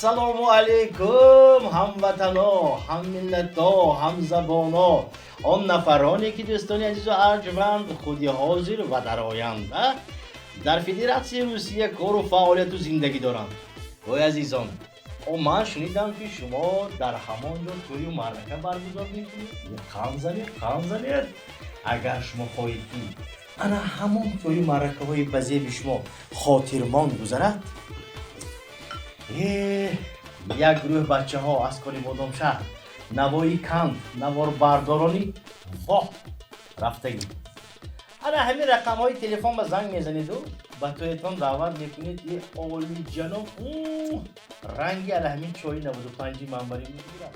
Ассалому алайкум, ҳамватано, ҳаммиллато, ҳамзабоно, он нафароне, ки, дӯстони азизу арҷманд, худи ҳозир ва дар оянда дар Федератсияи Русия кору фаъолияту зиндагӣ доранд. Ой, азизон, о, ман шунидам, ки шумо дар ҳамон ҷо тӯю маърака баргузор мекунед. Қам занед, қам занед. Агар шумо хоҳед, ки ана ҳамон тӯю маъракаҳои ба зеби шумо хотирмон гузарад, як гурӯҳ бачаҳо аз Конибодомшаҳр, Навои Канд, наворбардорони воҳ рафтагӣ, ана ҳамин рақамҳои телефон ба занг мезанеду ба тӯятон даъват мекунед. И олиҷаноб ранги ана ҳамин чои 95-и манбарӣ мегирад.